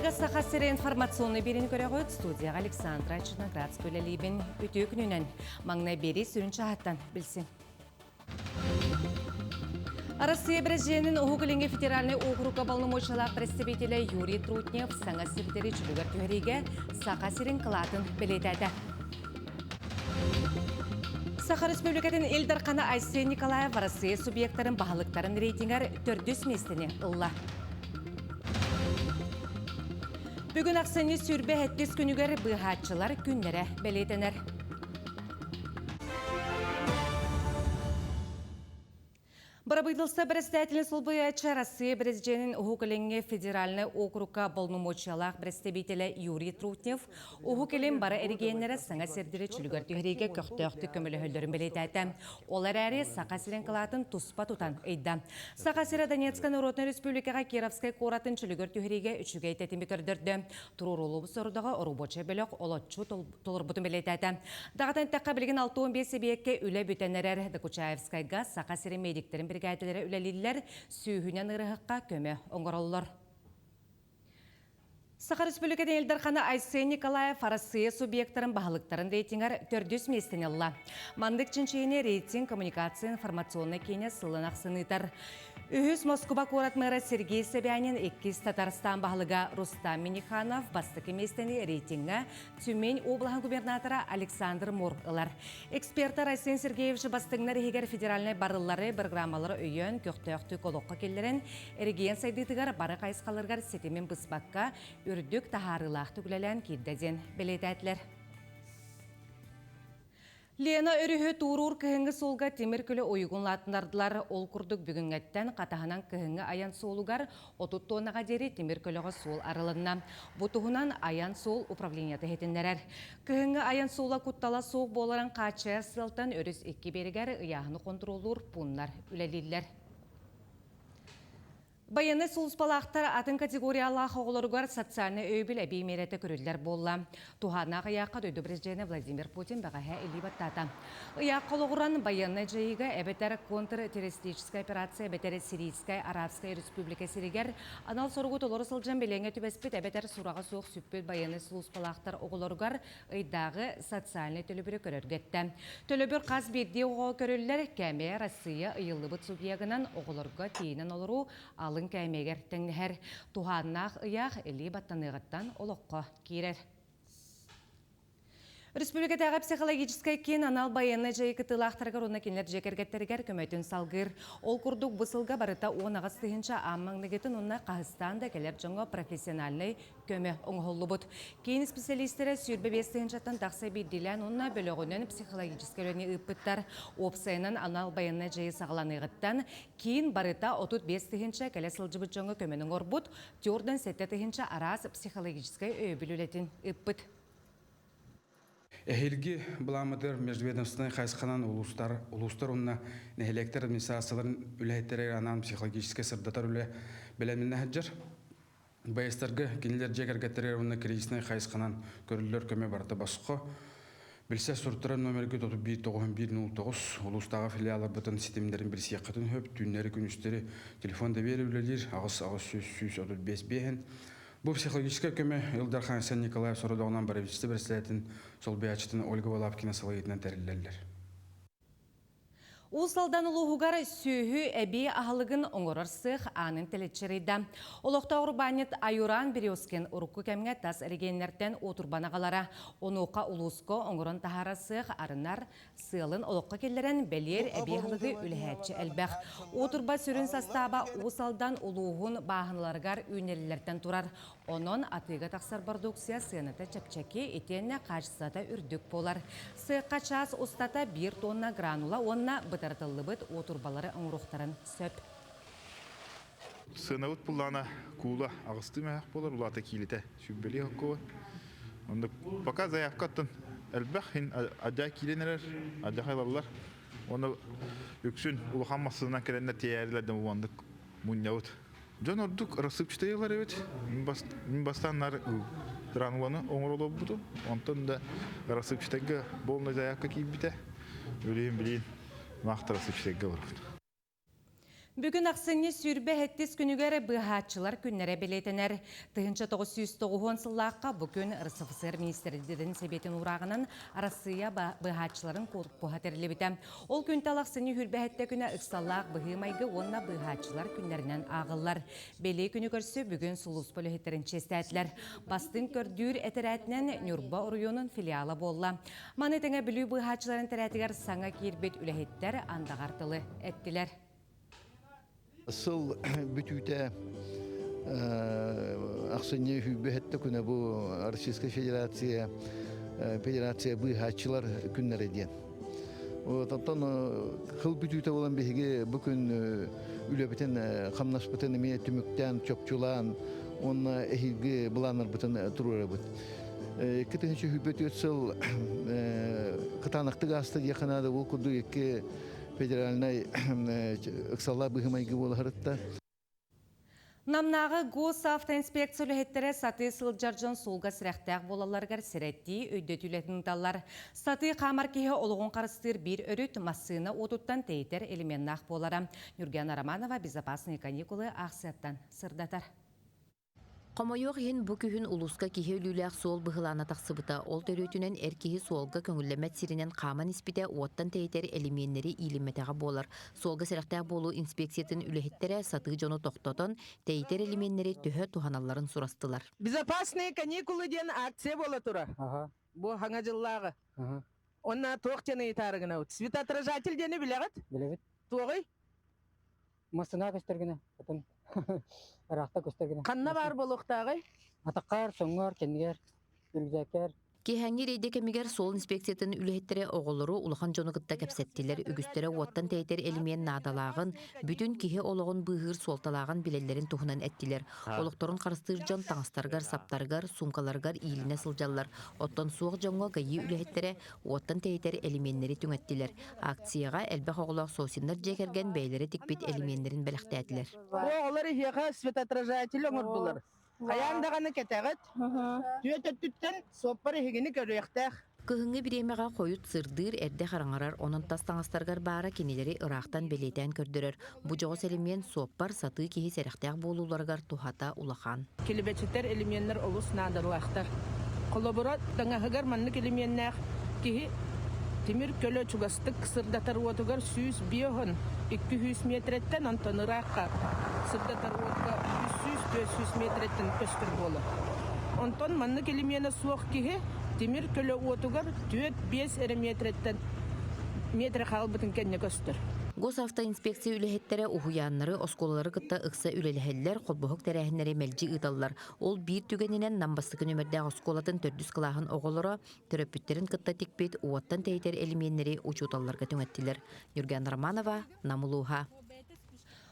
Эфирга Саха сирэ информационный биэриини көрөҕүт. Студияҕа Александра Черноградская үлэлиибин. Үтүө күнүнэн. Маҥнай биэрии сүрүн чааһыттан билсин. Россия Президенин Уһук Илиҥҥи федеральнай уокурукка полномочиялаах представителэ Юрий Трутнев саҥа сирдэри чөлүгэр түһэриигэ Саха сирин кылаатын бэлиэтээтэ. Саха Республикатын Ил Дархана Айсен Николаев Россия субъектарын баһылыктарын рейтингэр төрдүс миэстэни ылла. Бүгүн ахсынньы 27 күнүгэр быыһааччылар күннэрэ бэлиэтэнэр. Бырабыыталыстыба бэрэссэдээтэлин солбуйааччы Россия Президенин Уһук Илиҥҥи федеральнай уокурукка боломуочуйалаах бэрэстэбиитэлэ Юрий Трутнев Уһук Илин бары эрэгийиэннэрэ саҥа сирдэри чөлүгэр түһэриигэ көхтөөхтүк көмөлөһөллөрүн бэлиэтээтэ. Ол эрээри Саха сирин кылаатын туспа тутан ыйда. Саха сирэ Донецкай Народнай Республикаҕа Кировскай куоратын чөлүгэр түһэриигэ үчүгэй тэтими көрдөрдө. Туруоруллубут сорудаҕы оробуочай бөлөх олоччу толорбутун бэлиэтээтэ. Даҕатан эттэххэ, билигин 65 эбийиэккэ үлэ бүтэн эрэр. Докучаевскайга Саха сирин медиктэрин биригээдэлэрэ үлэлииллэр, сүүһүнэн ыарыһахха көмө оҥороллор. Саха Республикатын Ил Дархана Айсен Николаев Арассыыйа субъектарын баһылыктарын рейтингэр төрдүс миэстэни ылла. Маннык чинчийиини рейтинг коммуникация информационнай киинэ сылын ахсын ыытар. Үһүс Москуба куорат мэра Сергей Собянин, иккис Татарстан баһылыга Рустам Миниханов бастакы миэстэни рейтиҥҥэ Тюмень облаһын губернатора Александр Мур ылар. Экспертэр Айсен Сергеевич бастыҥнар иһигэр федеральнай барыллары, программалары өйөөн, көхтөөхтүк олоххо киллэрэн, эрэгийиэн сайдыытыгар бары хайысхаларыгар ситимин быспакка, үрдүк таһаарыылаахтык үлэлээн киирдэ диэн бэлиэтээтилэр. Лена өрүһү туоруур кыһыҥҥы суолга тимир көлө уйугун улаатыннардылар. Ол курдук бүгүҥҥэттэн Хатаһынан кыһыҥҥы айан суолугар 30 туоннаҕа диэри тимир көлөҕө суол арылынна. Бу туһунан айан суол управлениета иһитиннэрэр. Кыһыҥҥы айан суола куттала суох буоларын хааччыйар сыалтан өрүс икки биэригэр ыйааһыны хонтуруоллуур пууннар үлэлииллэр. Байыаннай сулууспалаахтар атын категориялаах оҕолоругар социальнай өйөбүл эбии миэрэтэ көрүллэр буолла. Туһааннаах ыйаахха дойду президенэ Владимир Путин бэҕэһээ илии баттаата. Ыйаахха олоҕуран, байыаннай дьайыыга эбэтэр контртеррористическай операция эбэтэр Сирийскай Арабскай Республика сиригэр анал соругу толору сылдьан билиэҥҥэ түбэспит эбэтэр сураҕа суох сүппүт байыаннай сулууспалаахтар оҕолоругар ыйдааҕы социальнай төлөбүрү көрөргө эттэ. Төлөбүр хас биирдии оҕоҕо көрүллэр, кээмэйэ Россия ыйыллыбыт субъегынан оҕолорго тиийинэн олоруу алын кээмэйигэр тэҥнэһэр. Туһааннаах ыйаах илии баттаныаҕыттан олоххо киирэр. Республикатааҕы психологическай киин анал байыаннай дьайыы кыттыылаахтарыгар уонна кинилэр дьиэ кэргэттэригэр көмөтүн салгыыр. Ол курдук бу сылга барыта 18 тыһыынча аан маҥнайгытын уонна хаһыстаан да кэлэр дьоҥҥо профессиональнай көмө оҥоһуллубут. Киин исписэлиистэрэ 25 тыһыынчаттан тахса биирдиилээн уонна бөлөҕүнэн психологическай үлэни ыыппыттар. Уопсайынан анал байыаннай дьайыы саҕаланыаҕыттан киин барыта 35 тыһыынча кэлэ сылдьыбыт дьоҥҥо көмөнү оҥорбут, 47 тыһыынча араас психологическай өйөбүл үлэтин ыыппыт. Эһиилги былааммытыгар межведомственнай хайысханан улуустар, улуустар уонна нэһилиэктэр администрацияларын үлэһиттэригэр анаан психологическай сырдатар үлэ бэлэмнэнэ сылдьар. Байыастарга кинилэр дьиэ кэргэттэригэр уонна кризиснэй хайысханан көрүллэр көмө барыта босхо. Билсэ суртарар номерга 31 91 09 улуустааҕы филиалларбытын ситимнэрин билсиэххитин сөп. Түүннэри-күнүстэри телефон доверие үлэлиир 8 800 135 биэһин. Бу психологическай көмө Ил Дархан Айсен Николаев сорудоҕунан правительство бэрэссэдээтин солбуйааччытын Ольга Балабкина салайыытынан тэриллэллэр. Уус Алдан улууһугар сүөһү эбии аһылыгын оҥорор сыах аанын тэлэччи арыйда. Олохтоох урбаанньыт Аюран Березкин урукку кэмҥэ тас эрэгийиэннэртэн уотурбан аҕалара. Онуоха улууска оҥорон таһаарар сыах арынар сыалын олоххо киллэрэн бэлиэр эбии аһылыгы үлэһээччи элбэх. Уотурба сүрүн састааба Уус Алдан улууһун бааһыналарыгар үүннэриллэртэн турар. Онон атыыга тахсар бородууксуйа сыаната чэпчэки итиэннэ хаачыстыбата үрдүк буолар. Сыахха чаас устата биир тонна гранула уонна бытарытыллыбыт уотурбалары оҥоруохтарын сөп. Сыанабыт буллаана куула аҕыстыы мөһөх буолар, улаата киилэтэ сүүрбэлии хоккуо. Оннук пока заявка оттон элбэх иһин адьаа киирэн эрэр, адьаха ылаллар. Уонна үксүн улахан массыынанан кэлэннэр тиэйээрилэр да муҥаннык мунньабыт. Дьон ордук рассыпчатый ылар эбит. Мин бастаан наар грануланы оҥоро олорбутум. Онтон да рассыпчатайга полный заявка киирбитэ. Билигин билигин маахта рассыпчатайга барабыт. Бүгүн ахсынньы 27 күнүгэр быыһааччылар күннэрэ бэлиэтэнэр. 1990 сыллаахха бу күн РСФСР министрдэрин сэбиэтин уурааҕынан Арассыыйа быыһааччыларын корпуһа тэриллибитэ. Ол күнтэн ахсынньы 27 күнэ ыксаллаах быһыы-майгы уонна быыһааччылар күннэринэн ааҕыллар. Бэлиэ күнү көрсө бүгүн сулууспа үлэһиттэрин чиэстээтилэр. Бастыҥ көрдүүр этэрээтинэн Ньурба оройуонун филиала буолла. Маны тэҥэ Бүлүү быыһааччыларын тэрээтигэр саҥа киирбит үлэһиттэр андаҕар тылы эттилэр. Сыл бүтүүтэ ахсынньы сүүрбэһэттэ күнэ бу Российская Федерация Федерация быыһааччылар күннэрэ диэн. Вот оттон кыл бүтүүтэ буолан биһиги бу күн үлэбитин хамнаспытын эмиэ түмүктээн, чопчулаан уонна эһиилги былааннарбытын туруорабыт. 2024 сыл кытаанахтык ааста диэххэ наада. Ол курдук икки федеральнай ыксаллаах быһыы-майгы буола сырытта. Намнааҕы госавтоинспекция үлэһиттэрэ сатыы сылдьар дьон суолга сэрэхтээх буолалларыгар сэрэттии өйдөтүү үлэтин ыыталлар. Сатыы хаамар киһи олоҕун харыстыыр биир өрүт массыына уотуттан тэйитэр элеменнаах буолара. Нюргена Романова «Безопасные каникулы» аахсыйаттан сырдатар. Хомойуох иһин, бу күһүн улууска киһи өлүүлээх суол быһылаана тахсыбыта. Ол төрүөтүнэн эр киһи суолга көҥүллэммэт сиринэн хааман испитэ уоттан тэйитэр элимиэннэри иилиммэтэҕэ буолар. Суолга сэрэхтээх буолуу инспекциятын үлэһиттэрэ сатыы дьону тохтотон, тэйитэр элимиэннэри төһө туһаналларын сурастылар. Безопасные каникулы диэн акция буола турар. Бу хаҥа дьыллааҕы. Онна туох диэн ыйытаары гынабыт? Светоотражатель диэни билэҕит? Билэбит. Туоҕуй? Массыына көстөр гына, потом ыраахта көстөр гына. Ханна баар буолуохтааҕый? Атаххар, соҥҥор, кэннигэр, үрүкзээккэр. Киэһээҥҥи рейдэ кэмигэр суол инспекциятын үлэһиттэрэ оҕолору, улахан дьону кытта кэпсэттилэр. Үгүстэрэ уоттан тэйитэр элимиэн наадалааҕын, бүтүн киһи олоҕун быыһыыр суолталааҕын билэллэрин туһунан эттилэр. Олохторун харыстыыр дьон таҥастарыгар, саптарыгар, суумкаларыгар иилинэ сылдьаллар. Оттон суох дьоҥҥо ГАИ үлэһиттэрэ уоттан тэйитэр элимиэннэри түҥэттилэр. Акцияҕа элбэх оҕолоох Сосиннар дьиэ кэргэн бэйэлэрэ тикпит элимиэннэрин бэлэхтээтилэр. Бу оҕолор эһиэхэ светоотражатель оҥордулар. Хайаан даҕаны кэтэҕит. Түөрт өттүттэн суоппар эһигини көрүөхтээх. Кыһыҥҥы бириэмэҕэ хойут сырдыыр, эрдэ хараҥарар, онон тас таҥастарыгар баара кинилэри ыраахтан бэлиэтээн көрдөрөр. Бу дьоҕус элимиэн суоппар сатыы киһи сэрэхтээх буолууларыгар туһата улахан. Килибэчитэр элимиэннэр олус наадалаахтар. Холобура, таҥаһыгар маннык элимиэннээх киһи тимир көлө чугастык сырдатар уотугар 152 миэтэрэттэн, онтон ыраахха сырдатар уотка 300-400 миэтэрэттэн көстөр буолар. Онтон маннык элимиэнэ суох киһи тимир көлө уотугар 4-5 эрэ миэтэрэттэн миэтэрэ хаалбытын кэннэ көстөр. Госавтоинспекция үлэһиттэрэ уһуйааннары, оскуолалары кытта ыкса үлэлэһэллэр, холбоһук тэрээһиннэри мэлдьи ыыталлар. Ол биир түгэнинэн Нам бастакы нүөмэрдээх оскуолатын төрдүс кылааһын оҕолоро төрөппүттэрин кытта тикпит уоттан тэйитэр элимиэннэри учууталларга түҥэттилэр. Ньурган Романова, Нам улууһа.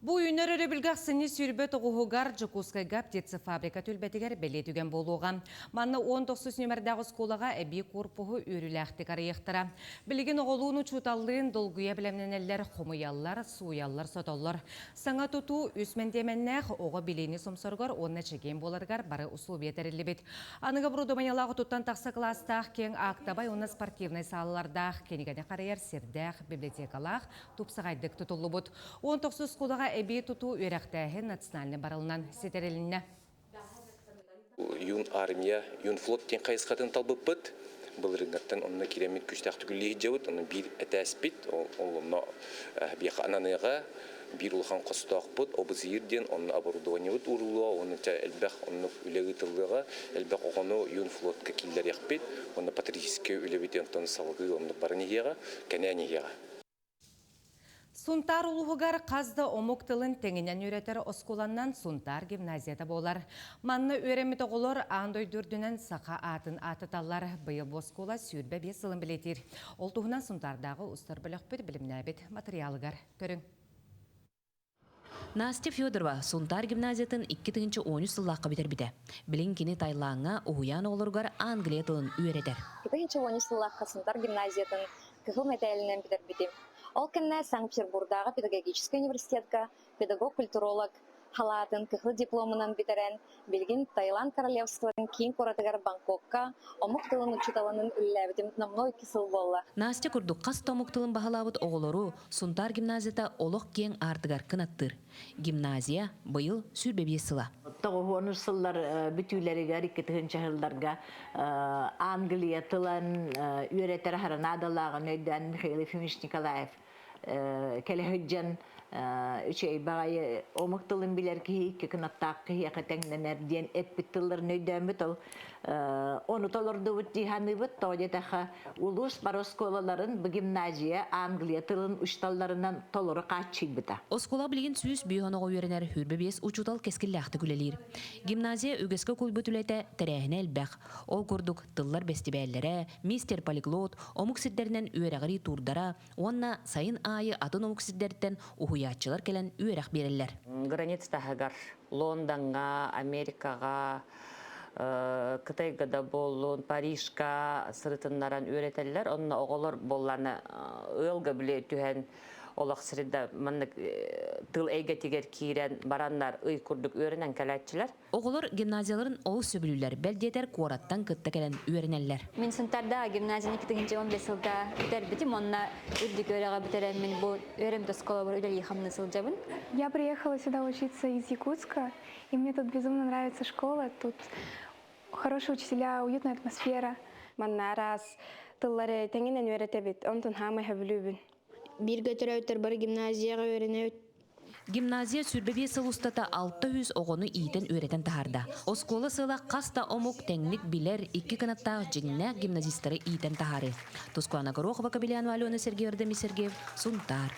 Бу үүнэр өрөбүлгэ ахсынньы 29-угар Дьокуускайга птицефабрика түөлбэтигэр бэлиэ түгэн буолуоҕа. Манна 19 нүөмэрдээх оскуолаҕа эбии корпуһу үөрүүлээхтик арыйыахтара. Билигин оҕолуун учууталлыын долгуйа бэлэмнэнэллэр, хомуйаллар, сууйаллар, сотоллор. Саҥа тутуу үс мэндиэмэннээх оҕо билиини сомсоругар уонна чэгиэн буоларыгар бары условия тэриллибит. Аныгы оборудованиелаах отуттан тахса кылаастаах киэҥ актовай уонна спортивнай саалалардаах, кинигэни харайар сирдээх, библиотекалаах, тупсаҕайдык тутуллубут. 19 оскуолаҕа эбии тутуу үөрэхтээһин национальнай барылынан ситэрилиннэ. Юн армия, юн флот диэн хайысхатын талбыппыт. Былырыыҥҥаттан онно киирэммит күүстээх түгүллүү сылдьабыт. Онно биир этээспит, ол онно биэхэ ананыаҕа биир улахан хостоохпут, обузиир диэн онно оборудованиебыт ууруллуоҕа уонна элбэх оннук үлэ ыытыллыаҕа, элбэх оҕону юн флотка киллэриэхпит, уонна патриотическай үлэбит онтон салгыы оннук баран иһиэҕэ, кэнээн иһиэҕэ. Сунтаар улууһугар хас да омук тылын тэҥинэн үөрэтэр оскуоланнан Сунтаар гимназията буолар. Манна үөрэммит оҕолор аан дойду үрдүнэн саха аатын ааттаталлар. Быйыл бу оскуола 25 сылын бэлиэтиир. Ол туһунан Сунтаардааҕы устар бөлөхпүт билимнээбит матырыйаалыгар көрүҥ. Настя Федорова Сунтаар гимназиятын 2013 сыллаахха бүтэрбитэ. Билигин кини Таилаҥҥа уһуйаан оҕолоругар англия тылын үөрэтэр. 2013 сыллаахха Сунтаар гимназиятын кыһыл мэтээлинэн бүтэрбитим. Ол кэннэ Санкт-Петербурдааҕы педагогическай университетка педагог-культуролог. Халаатын кыһыл дипломунан бүтэрэн, билигин Таиланд Королевствотын киин куоратыгар Бангкокка омук тылын учууталынан үлэлээбитим номнуо икки сыл буолла. Настя курдук хас да омук тылын баһылаабыт оҕолору Сунтаар гимназията олох киэҥ аартыгар кынаттыыр. Гимназия быйыл 25 сыла. Тоҕуһуонус сыллар бүтүүлэригэр икки тыһыынча сылларга Англия тылын үөрэтэр аһара наадалааҕын өйдөөн Михаил Ефимович Николаев кэлэ сылдьан үчүгэй баҕайы омук тылын билэр киһи икки кынаттаах киһиэхэ тэҥнэнэр диэн эппит тылларын өйдөөммүт ол ону толордубут дии саныыбыт тоҕо диэтэххэ улуус бары оскуолаларын бу гимназия англия тылын учууталларынан толору хааччыйбыта. Оскуола билигин 105 оҕо үөрэнэр, 25 учуутал кэскиллээхтик үлэлиир. Гимназия үгэскэ куйбут үлэтэ тэрээһинэ элбэх. Ол курдук, тыллар бэстибээллэрэ, мистер полиглот, омук сирдэринэн үөрэҕирии туурдара уонна сайын аайы атын омук сирдэртэн уһуйааччылар кэлэн үөрэх биэрэллэр. Граница таһыгар Лондоҥҥа, Америкаҕа, Кытайга да буоллун, Парижка сырытыннаран үөрэтэллэр. Онно оҕолор буоллаана ыалга били түһэн олох среда маннык тыл эйгэтигэр киирэн бараннар ый курдук үөрэнэн кэлээччилэр. Оҕолор гимназияларын олус сөбүлүүллэр, бэл диэтэр куораттан кытта кэлэн үөрэнэллэр. Мин Сунтарда гимназияны 2015 сылга бүтэрбитим, онно үрдүк үөрэҕи бүтэрэммин бу үөрэммит оскуолабар үлэлии-хамныы сылдьабын. Я приехала сюда учиться из Якутска, и мне тут безумно нравится школа, тут хорошие учителя, уютная атмосфера. Манна араас тыллары тэҥинэн үөрэтэбит, онтон хаамай сөбүлүүбүн. Бииргэ төрөөбүттэр бары гимназияҕа үөрэнэбит. Гимназия 25 сыл устата 600 оҕону иитэн-үөрэтэн таһаарда. Оскуола сыала хас да омук тэҥник билэр икки кынаттаах дьиҥнээх гимназистары иитэн таһаарыы. Тускуана Горохова, Кабельянова Алена Сергеевна Сергеев, Сунтаар.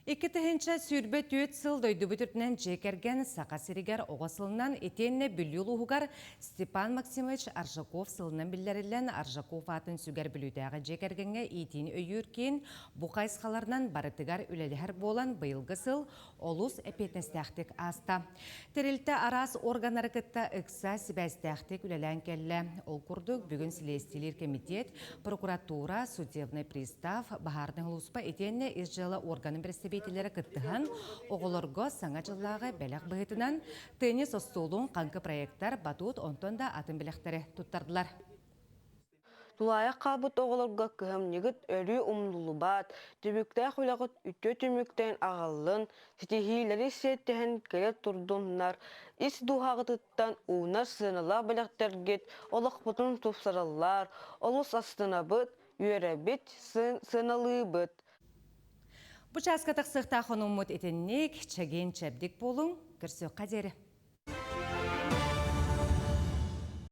2024 сыл дойдубут үрдүнэн дьиэ кэргэн Саха сиригэр оҕо сылынан итиэннэ Бүлүү улууһугар Степан Максимович Аржаков сылынан биллэриллэн Аржаков аатын сүгэр Бүлүүтээҕи дьиэ кэргэҥҥэ иитиини өйүүр киин бу хайысхаларынан барытыгар үлэлэһэр буолан быйылгы сыл олус эппиэтинэстээхтик ааста. Тэрилтэ араас органнары кытта ыкса сибээстээхтик үлэлээн кэллэ. Ол курдук, бүгүн Силиэстийэлиир кэмитиэт, прокуратура, судебный пристав, баһаарынай сулууспа итиэннэ ис дьыала органын бэрэстэбиитэллэрэ кыттыһан, оҕолорго саҥа дьыллааҕы бэлэх быһыытынан теннис остуолун, хаҥкы проектор, батут, онтон да атын бэлэхтэри туттардылар. Тулаайах хаалбыт оҕолорго кыһамньыгыт өрүү умнуллубат, түбүктээх үлэҕит үтүө түмүктэн аҕаллын, ситиһиилэри сиэттиһэн кэлэ турдуннар, ис дууһаҕытыттан уунар сыаналаах бэлэхтэргит олохпутун тупсараллар, олус астынабыт, үөрэбит, сыаналыыбыт. Бу чааска тахсыахтаах хонуммут итинник, чэгиэн-чэбдик буолуҥ, көрсүөххэ диэри.